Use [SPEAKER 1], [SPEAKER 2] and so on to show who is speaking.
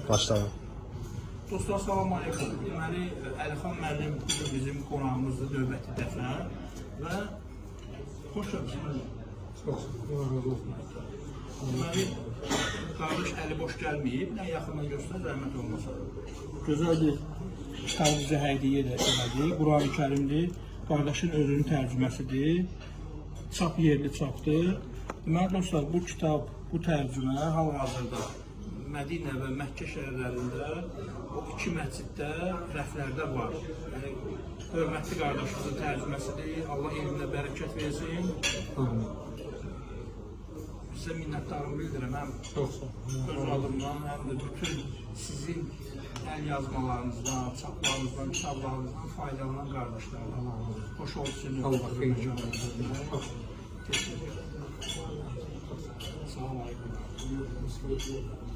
[SPEAKER 1] Başlayalım.
[SPEAKER 2] Dostlar, salam aleykum. Deməli, Əlixan müəllim bugün bizim qonağımızdır növbəti dəfə və xoş gəlmisiniz.
[SPEAKER 3] Çox sağ olun. Allah razı olsun.
[SPEAKER 2] Deməli, qardaş əli boş gəlməyib. Nə yaxından göstər, zəhmət olmasa. Gözəl bir kitabı bizə hədiyyə də elədi. Qurani Kərimdir. Qardaşın özünün tərcüməsidir. Çap yerli çapdır. Deməli, dostlar, bu kitab, bu tərcümə hal-hazırda Mədinə və Məkkə şəhərlərində o iki məsciddə rəflərdə var. Yəni, hörmətli qardaşımızın tərcüməsidir. Allah elminə bərəkət versin.
[SPEAKER 3] Amin.
[SPEAKER 2] Sizə minnətdarımı bildirirəm. Həm
[SPEAKER 3] Çox sağ olun.
[SPEAKER 2] öz adımdan, həm də bütün sizin əl yazmalarınızdan, çaplarınızdan, kitablarınızdan faydalanan qardaşlardan. Xoş olsun.
[SPEAKER 3] Allah xeyir versin. Çox sağ olun.
[SPEAKER 2] Salam aleykum.